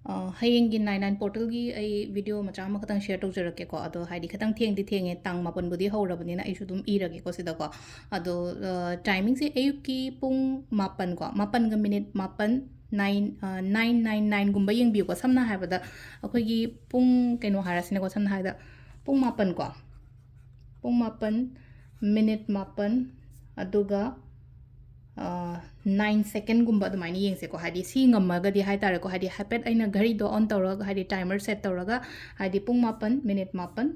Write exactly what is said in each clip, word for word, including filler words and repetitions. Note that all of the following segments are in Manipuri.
ꯑ, ꯍꯌꯦꯡꯒꯤ ꯅꯥꯏꯟ ꯅꯥꯏꯟ ꯄꯣꯔꯇꯦꯜꯒꯤ ꯑꯩ ꯚꯤꯗꯤꯑꯣ ꯃꯆꯥ ꯑꯃꯈꯛꯇꯪ ꯁꯤꯌꯔ ꯇꯧꯖꯔꯛꯀꯦꯀꯣ꯫ ꯑꯗꯣ ꯍꯥꯏꯗꯤ ꯈꯤꯇꯪ ꯊꯦꯡꯗꯤ ꯊꯦꯡꯉꯦ, ꯇꯥꯡ ꯃꯥꯄꯟꯕꯨꯗꯤ ꯍꯧꯔꯕꯅꯤꯅ ꯑꯩꯁꯨ ꯑꯗꯨꯝ ꯏꯔꯒꯦꯀꯣ ꯁꯤꯗꯀꯣ꯫ ꯑꯗꯣ, ꯑ, ꯇꯥꯏꯃꯤꯡꯁꯦ ꯑꯌꯨꯛꯀꯤ ꯄꯨꯡ ꯃꯥꯄꯟ ꯀꯣ, ꯃꯥꯄꯟꯒ ꯃꯤꯅꯤꯠ ꯃꯥꯄꯟ, ꯅꯥꯏꯟ, ꯑ, ꯅꯥꯏꯟ ꯅꯥꯏꯟ ꯅꯥꯏꯟꯒꯨꯝꯕ ꯌꯦꯡꯕꯤꯌꯨꯀꯣ꯫ ꯁꯝꯅ ꯍꯥꯏꯔꯕꯗ ꯑꯩꯈꯣꯏꯒꯤ ꯄꯨꯡ ꯀꯩꯅꯣ ꯍꯥꯏꯔꯁꯤꯅꯦꯀꯣ, ꯁꯝꯅ ꯍꯥꯏꯔꯕꯗ ꯄꯨꯡ ꯃꯥꯄꯟ ꯀꯣ, ꯄꯨꯡ ꯃꯥꯄꯟ, ꯃꯤꯅꯤꯠ ꯃꯥꯄꯟ, ꯑꯗꯨꯒ, ꯑ, ꯅꯥꯏꯟ ꯁꯦꯀꯦꯟꯒꯨꯝꯕ ꯑꯗꯨꯃꯥꯏꯅ ꯌꯦꯡꯁꯦꯀꯣ꯫ ꯍꯥꯏꯗꯤ ꯁꯤ ꯉꯝꯃꯒꯗꯤ ꯍꯥꯏ ꯇꯥꯔꯦꯀꯣ, ꯍꯥꯏꯗꯤ ꯍꯥꯏꯐꯦꯠ ꯑꯩꯅ ꯘꯔꯤꯗꯣ ꯑꯣꯟ ꯇꯧꯔꯒ, ꯍꯥꯏꯗꯤ ꯇꯥꯏꯃꯔ ꯁꯦꯠ ꯇꯧꯔꯒ, ꯍꯥꯏꯗꯤ ꯄꯨꯡ ꯃꯥꯄꯟ, ꯃꯤꯅꯤꯠ ꯃꯥꯄꯟ,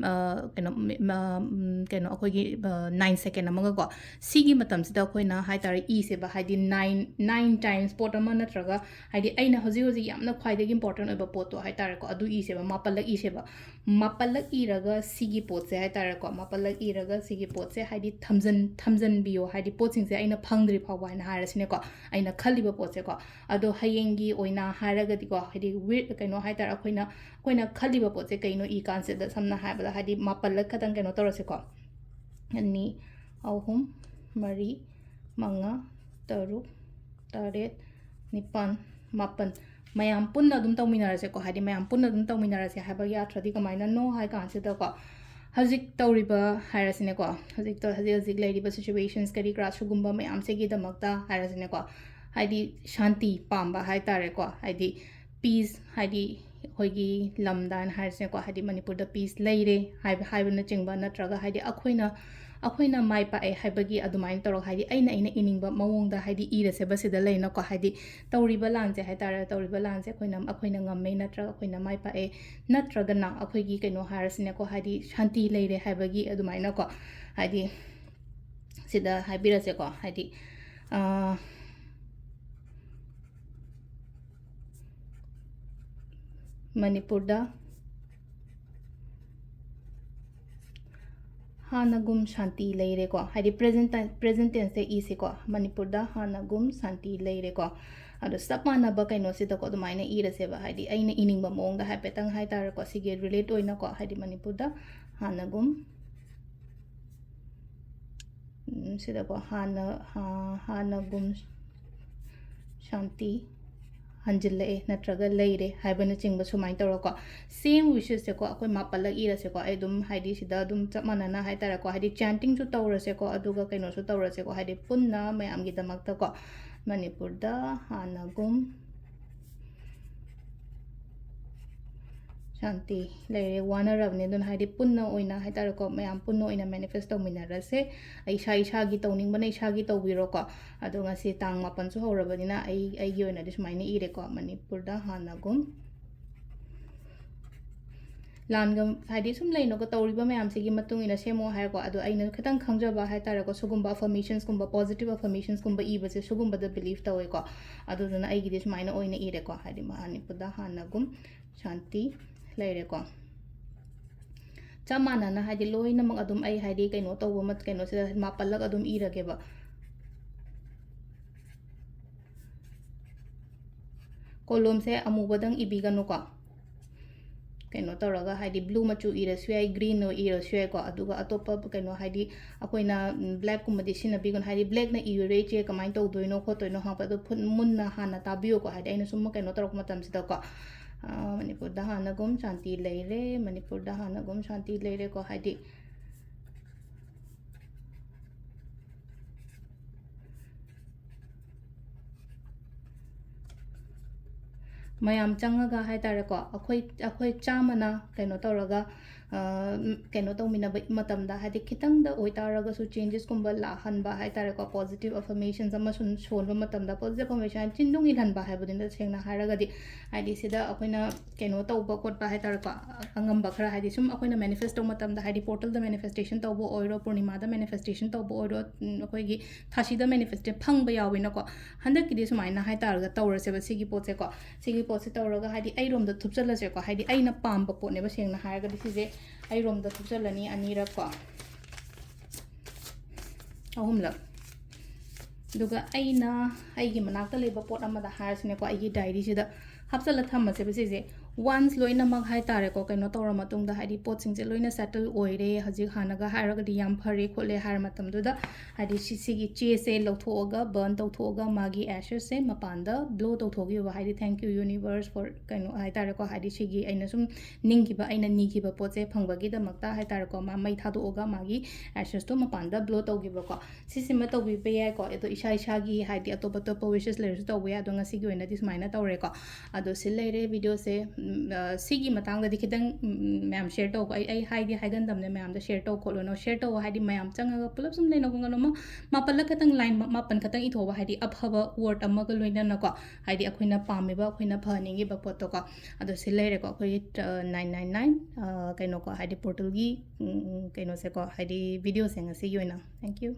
ꯑ, ꯀꯩꯅꯣ, ꯃꯤ-, ꯃ-, ꯎꯝ, ꯀꯩꯅꯣ, ꯑꯩꯈꯣꯏꯒꯤ, ꯑ, ꯅꯥꯏꯟ ꯁꯦꯀꯦꯟ ꯑꯃꯒꯀꯣ, ꯁꯤꯒꯤ ꯃꯇꯝꯁꯤꯗ ꯑꯩꯈꯣꯏꯅ ꯍꯥꯏ ꯇꯥꯔꯦ ꯏꯁꯦꯕ, ꯍꯥꯏꯗꯤ ꯅꯥꯏꯟ, ꯅꯥꯏꯟ ꯇꯥꯏꯝꯁ ꯄꯣꯠ ꯑꯃ ꯅꯠꯇ꯭ꯔꯒ, ꯍꯥꯏꯗꯤ ꯑꯩꯅ ꯍꯧꯖꯤꯛ ꯍꯧꯖꯤꯛ ꯌꯥꯝꯅ ꯈ꯭ꯋꯥꯏꯗꯒꯤ ꯏꯝꯄꯣꯔꯇꯦꯟ ꯑꯣꯏꯕ ꯄꯣꯠꯇꯣ ꯍꯥꯏ ꯇꯥꯔꯦꯀꯣ, ꯑꯗꯨ ꯏꯁꯦꯕ, ꯃꯥꯄꯜꯂꯛ ꯏꯁꯦꯕ꯫ ꯃꯥꯄꯜꯂꯛ ꯏꯔꯒ ꯁꯤꯒꯤ ꯄꯣꯠꯁꯦ ꯍꯥꯏ ꯇꯥꯔꯦꯀꯣ, ꯃꯥꯄꯜꯂꯛ ꯏꯔꯒ ꯁꯤꯒꯤ ꯄꯣꯠꯁꯦ ꯍꯥꯏꯗꯤ ꯊꯝꯖꯟ-, ꯊꯝꯖꯟꯕꯤꯌꯣ, ꯍꯥꯏꯗꯤ ꯄꯣꯠꯁꯤꯡꯁꯦ ꯑꯩꯅ ꯐꯪꯗ꯭ꯔꯤ ꯐꯥꯎꯕ ꯍꯥꯏꯅ ꯍꯥꯏꯔꯁꯤꯅꯦꯀꯣ, ꯑꯩꯅ ꯈꯜꯂꯤꯕ ꯄꯣꯠꯁꯦꯀꯣ꯫ ꯑꯗꯣ ꯍꯌꯦꯡꯒꯤ ꯑꯣꯏꯅ ꯍꯥꯏꯔꯒꯗꯤꯀꯣ, ꯍꯥꯏꯗꯤ ꯋꯤ-, ꯀꯩꯅꯣ ꯍꯥꯏ ꯇꯥꯔꯦ, ꯑꯩꯈꯣꯏꯅ, ꯑꯩꯈꯣꯏꯅ ꯈꯜꯂꯤꯕ ꯄꯣꯠꯁꯦ ꯀꯩꯅꯣ ꯏ ꯀꯥꯟꯁꯤꯗ, ꯁꯝꯅ ꯍꯥꯏꯔꯕꯗ ꯍꯥꯏꯗꯤ ꯃꯥꯄꯜꯂꯛ ꯈꯛꯇꯪ ꯀꯩꯅꯣ ꯇꯧꯔꯁꯦꯀꯣ꯫ ꯑꯅꯤ, ꯑꯍꯨꯝ, ꯃꯔꯤ, ꯃꯉꯥ, ꯇꯔꯨꯛ, ꯇꯔꯦꯠ, ꯅꯤꯄꯥꯟ, ꯃꯥꯄꯟ꯫ ꯃꯌꯥꯝ ꯄꯨꯟꯅ ꯑꯗꯨꯝ ꯇꯧꯃꯤꯟꯅꯔꯁꯦꯀꯣ, ꯍꯥꯏꯗꯤ ꯃꯌꯥꯝ ꯄꯨꯟꯅ ꯑꯗꯨꯝ ꯇꯧꯃꯤꯟꯅꯔꯁꯦ ꯍꯥꯏꯕꯒꯤ ꯑꯥꯔꯊ꯭ꯔꯗꯤ ꯀꯃꯥꯏꯅꯅꯣ ꯍꯥꯏ ꯀꯥꯟꯁꯤꯗꯀꯣ, ꯍꯧꯖꯤꯛ ꯇꯧꯔꯤꯕ ꯍꯥꯏꯔꯁꯤꯅꯦꯀꯣ, ꯍꯧꯖꯤꯛ ꯇꯧ-, ꯍꯧꯖꯤꯛ ꯍꯧꯖꯤꯛ ꯂꯩꯔꯤꯕ ꯁꯤꯆꯨꯋꯦꯁꯟꯁ ꯀꯔꯤ ꯀꯔꯥ ꯁꯤꯒꯨꯝꯕ ꯃꯌꯥꯝꯁꯤꯒꯤꯗꯃꯛꯇ ꯍꯥꯏꯔꯁꯤꯅꯦꯀꯣ, ꯍꯥꯏꯗꯤ ꯁꯥꯟꯇꯤ ꯄꯥꯝꯕ ꯍꯥꯏ ꯇꯥꯔꯦꯀꯣ, ꯍꯥꯏꯗꯤ ꯄꯤꯁ, ꯍꯥꯏꯗꯤ ꯑꯩꯈꯣꯏꯒꯤ ꯂꯝꯗ ꯍꯥꯏꯅ ꯍꯥꯏꯔꯁꯤꯅꯦꯀꯣ, ꯍꯥꯏꯗꯤ ꯃꯅꯤꯄꯨꯔꯗ ꯄꯤꯁ ꯂꯩꯔꯦ ꯍꯥꯏꯕ, ꯍꯥꯏꯕꯅꯆꯤꯡꯕ, ꯅꯠꯇ꯭ꯔꯒ ꯍꯥꯏꯗꯤ ꯑꯩꯈꯣꯏꯅ, ꯑꯩꯈꯣꯏꯅ ꯃꯥꯏ ꯄꯥꯛꯑꯦ ꯍꯥꯏꯕꯒꯤ ꯑꯗꯨꯃꯥꯏꯅ ꯇꯧꯔꯒ, ꯍꯥꯏꯗꯤ ꯑꯩꯅ, ꯑꯩꯅ ꯏꯅꯤꯡꯕ ꯃꯑꯣꯡꯗ ꯍꯥꯏꯗꯤ ꯏꯔꯁꯦꯕ ꯁꯤꯗ ꯂꯩꯅꯀꯣ, ꯍꯥꯏꯗꯤ ꯇꯧꯔꯤꯕ ꯂꯥꯟꯁꯦ ꯍꯥꯏ ꯇꯥꯔꯦ, ꯇꯧꯔꯤꯕ ꯂꯥꯟꯁꯦ ꯑꯩꯈꯣꯏꯅ, ꯑꯩꯈꯣꯏꯅ ꯉꯝꯃꯦ, ꯅꯠꯇ꯭ꯔꯒ ꯑꯩꯈꯣꯏꯅ ꯃꯥꯏ ꯄꯥꯛꯑꯦ, ꯅꯠꯇ꯭ꯔꯒꯅ ꯑꯩꯈꯣꯏꯒꯤ ꯀꯩꯅꯣ ꯍꯥꯏꯔꯁꯤꯅꯦꯀꯣ, ꯍꯥꯏꯗꯤ ꯁꯥꯟꯇꯤ ꯂꯩꯔꯦ ꯍꯥꯏꯕꯒꯤ ꯑꯗꯨꯃꯥꯏꯅꯀꯣ, ꯍꯥꯏꯗꯤ ꯁꯤꯗ ꯍꯥꯏꯕꯤꯔꯁꯦꯀꯣ, ꯍꯥꯏꯗꯤ, ꯑ, ꯃꯅꯤꯄꯨꯔꯗ ꯍꯥꯟꯅꯒꯨꯝ ꯁꯥꯟꯇꯤ ꯂꯩꯔꯦꯀꯣ, ꯍꯥꯏꯗꯤ ꯄ꯭ꯔꯦꯖꯦꯟ ꯇꯥꯏꯝ, ꯄ꯭ꯔꯦꯖꯦꯟ ꯇꯦꯟꯁꯇ ꯏꯁꯤꯀꯣ, ꯃꯅꯤꯄꯨꯔꯗ ꯍꯥꯟꯅꯒꯨꯝ ꯁꯥꯟꯇꯤ ꯂꯩꯔꯦꯀꯣ꯫ ꯑꯗꯣ ꯆꯞ ꯃꯥꯟꯅꯕ ꯀꯩꯅꯣꯁꯤꯗꯀꯣ ꯑꯗꯨꯃꯥꯏꯅ ꯏꯔꯁꯦꯕ, ꯍꯥꯏꯗꯤ ꯑꯩꯅ ꯏꯅꯤꯡꯕ ꯃꯑꯣꯡꯗ ꯍꯥꯏꯐꯦꯠꯇꯪ ꯍꯥꯏ ꯇꯥꯔꯦꯀꯣ, ꯁꯤꯒꯤ ꯔꯤꯂꯦꯠ ꯑꯣꯏꯅꯀꯣ, ꯍꯥꯏꯗꯤ ꯃꯅꯤꯄꯨꯔꯗ ꯍꯥꯟꯅꯒꯨꯝ, ꯎꯝ, ꯁꯤꯗꯀꯣ ꯍꯥꯟꯅ, ꯍꯥ-, ꯍꯥꯟꯅꯒꯨꯝ ꯁꯥꯟꯇꯤ ꯍꯟꯖꯤꯜꯂꯛꯑꯦ ꯅꯠꯇ꯭ꯔꯒ ꯂꯩꯔꯦ ꯍꯥꯏꯕꯅꯆꯤꯡꯕ ꯁꯨꯃꯥꯏꯅ ꯇꯧꯔꯀꯣ, same wishes ꯁꯦꯀꯣ ꯑꯩꯈꯣꯏ ꯃꯥꯄꯜꯂꯛ ꯏꯔꯁꯦꯀꯣ꯫ ꯑꯩ ꯑꯗꯨꯝ ꯍꯥꯏꯗꯤ ꯁꯤꯗ ꯑꯗꯨꯝ ꯆꯞ ꯃꯥꯟꯅꯅ ꯍꯥꯏꯇꯥꯔꯦꯀꯣ, ꯍꯥꯏꯗꯤ chanting ꯁꯨ ꯇꯧꯔꯁꯦꯀꯣ, ꯑꯗꯨꯒ ꯀꯩꯅꯣꯁꯨ ꯇꯧꯔꯁꯦꯀꯣ, ꯍꯥꯏꯗꯤ ꯄꯨꯟꯅ ꯃꯌꯥꯝꯒꯤꯗꯃꯛꯇꯀꯣ꯫ ꯃꯅꯤꯄꯨꯔꯗ ꯍꯥꯟꯅꯒꯨꯝ ꯁꯥꯟꯇꯤ ꯂꯩꯔꯦ꯫ ꯋꯥꯅꯔꯕꯅꯤ, ꯑꯗꯨꯅ ꯍꯥꯏꯗꯤ ꯄꯨꯟꯅ ꯑꯣꯏꯅ ꯍꯥꯏꯇꯥꯔꯦꯀꯣ, ꯃꯌꯥꯝ ꯄꯨꯟꯅ ꯑꯣꯏꯅ manifest ꯇꯧꯃꯤꯟꯅꯔꯁꯦ꯫ ꯑꯩ ꯏꯁꯥ ꯏꯁꯥꯒꯤ ꯇꯧꯅꯤꯡꯕꯅ ꯏꯁꯥꯒꯤ ꯇꯧꯕꯤꯔꯣꯀꯣ꯫ ꯑꯗꯣ ꯉꯁꯤ ꯇꯥꯡ ꯃꯥꯄꯟꯁꯨ ꯍꯧꯔꯕꯅꯤꯅ ꯑꯩ, ꯑꯩꯒꯤ ꯑꯣꯏꯅꯗꯤ ꯁꯨꯃꯥꯏꯅ ꯏꯔꯦꯀꯣ, ꯃꯅꯤꯄꯨꯔꯗ ꯍꯥꯟꯅꯒꯨꯝ꯫ ꯂꯥꯟꯒ ꯍꯥꯏꯗꯤ ꯁꯨꯝ ꯂꯩꯅꯀꯣ, ꯇꯧꯔꯤꯕ ꯃꯌꯥꯝꯁꯤꯒꯤ ꯃꯇꯨꯡ ꯏꯟꯅ ꯁꯦꯝꯃꯣ ꯍꯥꯏꯔꯀꯣ꯫ ꯑꯗꯣ ꯑꯩꯅ ꯈꯤꯇꯪ ꯈꯪꯖꯕ ꯍꯥꯏꯇꯥꯔꯦꯀꯣ, ꯁꯤꯒꯨꯝꯕ affirmations ꯀꯨꯝꯕ, positive affirmations ꯀꯨꯝꯕ ꯏꯕꯁꯦ ꯁꯤꯒꯨꯝꯕꯗ believe ꯇꯧꯋꯦꯀꯣ꯫ ꯑꯗꯨꯗꯨꯅ ꯑꯩꯒꯤꯗꯤ ꯁꯨꯃꯥꯏꯅ ꯑꯣꯏꯅ ꯏꯔꯦꯀꯣ, ꯍꯥꯏꯗꯤ ꯃꯅꯤꯄꯨꯔꯗ ꯍꯥꯟꯅꯒꯨꯝ ꯁꯥꯟꯇꯤ ꯂꯩꯔꯦꯀꯣ꯫ ꯆꯞ ꯃꯥꯟꯅꯅ ꯍꯥꯏꯗꯤ ꯂꯣꯏꯅꯃꯛ ꯑꯗꯨꯝ ꯑꯩ ꯍꯥꯏꯗꯤ ꯀꯩꯅꯣ ꯇꯧꯕ ꯃꯠ-, ꯀꯩꯅꯣꯁꯤꯗ ꯃꯥꯄꯜꯂꯛ ꯑꯗꯨꯝ ꯏꯔꯒꯦꯕ꯫ ꯀꯣꯂꯣꯝꯁꯦ ꯑꯃꯨꯕꯗꯪ ꯏꯕꯤꯒꯅꯨꯀꯣ꯫ ꯀꯩꯅꯣ ꯇꯧꯔꯒ ꯍꯥꯏꯗꯤ blue ꯃꯆꯨ ꯏꯔꯁꯨ ꯌꯥꯏ, green ꯏꯔꯁꯨ ꯌꯥꯏꯀꯣ꯫ ꯑꯗꯨꯒ ꯑꯇꯣꯞꯄ ꯀꯩꯅꯣ ꯍꯥꯏꯗꯤ ꯑꯩꯈꯣꯏꯅ, ꯎꯝ, black ꯀꯨꯝꯕꯗꯤ ꯁꯤꯖꯤꯟꯅꯕꯤꯒꯅꯨ꯫ ꯍꯥꯏꯗꯤ blackꯅ ꯏꯔꯨꯔꯦ ꯏꯆꯦ, ꯀꯃꯥꯏꯅ ꯇꯧꯗꯣꯏꯅꯣ ꯈꯣꯠꯇꯣꯏꯅꯣ ꯍꯪꯉꯛꯄ, ꯑꯗꯣ ꯐꯨꯟ-, ꯃꯨꯟꯅ ꯍꯥꯟꯅ ꯇꯥꯕꯤꯌꯨꯀꯣ꯫ ꯍꯥꯏꯗꯤ ꯑꯩꯅ ꯁꯨꯝ ꯀꯩꯅꯣ ꯇꯧꯔꯛꯄ ꯃꯇꯝꯁꯤꯗꯀꯣ, ꯑ, ꯃꯅꯤꯄꯨꯔꯗ ꯍꯥꯟꯅꯒꯨꯝ ꯁꯥꯟꯇꯤ ꯂꯩꯔꯦ, ꯃꯅꯤꯄꯨꯔꯗ ꯍꯥꯟꯅꯒꯨꯝ ꯁꯥꯟꯇꯤ ꯂꯩꯔꯦꯀꯣ꯫ ꯍꯥꯏꯗꯤ ꯃꯌꯥꯝ ꯆꯪꯉꯒ ꯍꯥꯏꯇꯥꯔꯦꯀꯣ, ꯑꯩꯈꯣꯏ, ꯑꯩꯈꯣꯏ ꯆꯥꯝꯃꯅ ꯀꯩꯅꯣ ꯇꯧꯔꯒ, ꯑ, ꯀꯩꯅꯣ ꯇꯧꯃꯤꯟꯅꯕ ꯃꯇꯝꯗ, ꯍꯥꯏꯗꯤ ꯈꯤꯇꯪꯗ ꯑꯣꯏꯇꯥꯔꯒꯁꯨ changesꯀꯨꯝꯕ ꯂꯥꯛꯍꯟꯕ ꯍꯥꯏꯇꯥꯔꯦꯀꯣ, positive affirmations ꯑꯃ ꯁꯨꯝ ꯁꯣꯟꯕ ꯃꯇꯝꯗ, positive affirmation ꯍꯥꯏꯗꯤ ꯆꯤꯟ ꯅꯨꯡ ꯏꯜꯍꯟꯕ ꯍꯥꯏꯕꯗꯨꯅ ꯁꯦꯡꯅ ꯍꯥꯏꯔꯒꯗꯤ, ꯍꯥꯏꯗꯤ ꯁꯤꯗ ꯑꯩꯈꯣꯏꯅ ꯀꯩꯅꯣ ꯇꯧꯕ ꯈꯣꯠꯄ ꯍꯥꯏꯇꯥꯔꯦꯀꯣ, ꯑꯉꯝꯕ ꯈꯔ, ꯍꯥꯏꯗꯤ ꯁꯨꯝ ꯑꯩꯈꯣꯏꯅ manifest ꯇꯧꯕ ꯃꯇꯝꯗ, ꯍꯥꯏꯗꯤ portalꯗ manifestation ꯇꯧꯕ ꯑꯣꯏꯔꯣ, ꯄꯨꯔꯅꯤꯃꯥꯗ manifestation ꯇꯧꯕ ꯑꯣꯏꯔꯣ, ꯎꯝ, ꯑꯩꯈꯣꯏꯒꯤ ꯊꯥꯁꯤꯗ manifest ꯐꯪꯕ ꯌꯥꯎꯋꯤꯅꯀꯣ꯫ ꯍꯟꯗꯛꯀꯤꯗꯤ ꯁꯨꯃꯥꯏꯅ ꯍꯥꯏꯇꯥꯔꯒ ꯇꯧꯔꯁꯦꯕ ꯁꯤꯒꯤ ꯄꯣꯠꯁꯦꯀꯣ꯫ ꯁꯤꯒꯤ ꯄꯣꯠꯁꯦ ꯇꯧꯔꯒ ꯍꯥꯏꯗꯤ ꯑꯩꯔꯣꯝꯗ ꯊꯨꯞꯆꯜꯂꯁꯦꯀꯣ꯫ ꯍꯥꯏꯗꯤ ꯑꯩꯅ ꯄꯥꯝꯕ ꯄꯣꯠꯅꯦꯕ, ꯁꯦꯡꯅ ꯍꯥꯏꯔꯒꯗꯤ ꯁꯤꯁꯦ ꯑꯩꯔꯣꯝꯗ ꯊꯨꯞꯆꯜꯂꯅꯤ ꯑꯅꯤꯔꯛꯀꯣ, ꯑꯍꯨꯝꯂꯛ꯫ ꯑꯗꯨꯒ ꯑꯩꯅ ꯑꯩꯒꯤ ꯃꯅꯥꯛꯇ ꯂꯩꯕ ꯄꯣꯠ ꯑꯃꯗ ꯍꯥꯏꯔꯁꯤꯅꯦꯀꯣ, ꯑꯩꯒꯤ diaryꯁꯤꯗ ꯍꯥꯞꯆꯜꯂ ꯊꯝꯃꯁꯦꯕ ꯁꯤꯁꯦ꯫ Once ꯂꯣꯏꯅꯃꯛ ꯍꯥꯏ ꯇꯥꯔꯦꯀꯣ, ꯀꯩꯅꯣ ꯇꯧꯔ ꯃꯇꯨꯡꯗ, ꯍꯥꯏꯗꯤ ꯄꯣꯠꯁꯤꯡꯁꯦ ꯂꯣꯏꯅ settle ꯑꯣꯏꯔꯦ, ꯍꯧꯖꯤꯛ ꯍꯥꯟꯅꯒ ꯍꯥꯏꯔꯒꯗꯤ ꯌꯥꯝ ꯐꯔꯦ ꯈꯣꯠꯂꯦ ꯍꯥꯏꯔ ꯃꯇꯝꯗꯨꯗ, ꯍꯥꯏꯗꯤ ꯁꯤ, ꯁꯤꯒꯤ ꯆꯦꯁꯦ ꯂꯧꯊꯣꯛꯑꯒ, burn ꯇꯧꯊꯣꯛꯑꯒ, ꯃꯥꯒꯤ ashesꯁꯦ ꯃꯄꯥꯟꯗ blow ꯇꯧꯊꯣꯛꯈꯤꯕ, ꯍꯥꯏꯗꯤ "Thank you universe for" ꯀꯩꯅꯣ ꯍꯥꯏ ꯇꯥꯔꯦꯀꯣ, ꯍꯥꯏꯗꯤ ꯁꯤꯒꯤ ꯑꯩꯅ ꯁꯨꯝ ꯅꯤꯡꯈꯤꯕ, ꯑꯩꯅ ꯅꯤꯈꯤꯕ ꯄꯣꯠꯁꯦ ꯐꯪꯕꯒꯤꯗꯃꯛꯇ ꯍꯥꯏ ꯇꯥꯔꯦꯀꯣ, ꯃꯥ ꯃꯩ ꯊꯥꯗꯣꯛꯑꯒ ꯃꯥꯒꯤ ashesꯇꯣ ꯃꯄꯥꯟꯗ blow ꯇꯧꯈꯤꯕꯀꯣ꯫ ꯁꯤꯁꯤꯃ ꯇꯧꯕꯤꯕ ꯌꯥꯏꯀꯣ꯫ ꯑꯗꯣ ꯏꯁꯥ ꯏꯁꯥꯒꯤ, ꯍꯥꯏꯗꯤ ꯑꯇꯣꯞ ꯑꯇꯣꯞꯄ wishes ꯂꯩꯔꯁꯨ ꯇꯧꯕ ꯌꯥꯏ꯫ ꯑꯗꯣ ꯉꯁꯤꯒꯤ ꯑꯣꯏꯅꯗꯤ ꯁꯨꯃꯥꯏꯅ ꯇꯧꯔꯦꯀꯣ꯫ ꯑꯗꯣ ꯁꯤ ꯂꯩꯔꯦ videoꯁꯦ꯫ ꯎꯝ, ꯑ, ꯁꯤꯒꯤ ꯃꯇꯥꯡꯗꯗꯤ ꯈꯤꯇꯪ, ꯎꯝ, ꯃꯌꯥꯝ share ꯇꯧꯀꯣ꯫ ꯑꯩ, ꯑꯩ ꯍꯥꯏꯗꯤ ꯍꯥꯏꯒꯟꯗꯕꯅꯦ ꯃꯌꯥꯝꯗ share ꯇꯧ ꯈꯣꯠꯂꯨꯅꯣ꯫ Share ꯇꯧ ꯍꯥꯏꯗꯤ ꯃꯌꯥꯝ ꯆꯪꯉꯒ ꯄꯨꯂꯞ ꯁꯨꯝ ꯂꯩꯅ ꯈꯣꯠꯅ ꯑꯃ ꯃꯥꯄꯜꯂ ꯈꯛꯇꯪ, line ꯃ-, ꯃꯥꯄꯜ ꯈꯛꯇꯪ ꯏꯊꯣꯛꯑꯣ, ꯍꯥꯏꯗꯤ ꯑꯐꯕ word ꯑꯃꯒ ꯂꯣꯏꯅꯅꯀꯣ꯫ ꯍꯥꯏꯗꯤ ꯑꯩꯈꯣꯏꯅ ꯄꯥꯝꯃꯤꯕ, ꯑꯩꯈꯣꯏꯅ ꯐꯍꯟꯅꯤꯡꯉꯤꯕ ꯄꯣꯠꯇꯣꯀꯣ꯫ ꯑꯗꯣ ꯁꯤ ꯂꯩꯔꯦꯀꯣ, ꯑꯩꯈꯣꯏꯒꯤ, ꯑ, nine nine nine, ꯑ, ꯀꯩꯅꯣꯀꯣ, ꯍꯥꯏꯗꯤ portalꯒꯤ, ꯎꯝ, ꯎꯝ, ꯀꯩꯅꯣꯁꯦꯀꯣ, ꯍꯥꯏꯗꯤ videoꯁꯦ ꯉꯁꯤꯒꯤ ꯑꯣꯏꯅ꯫ Thank you꯫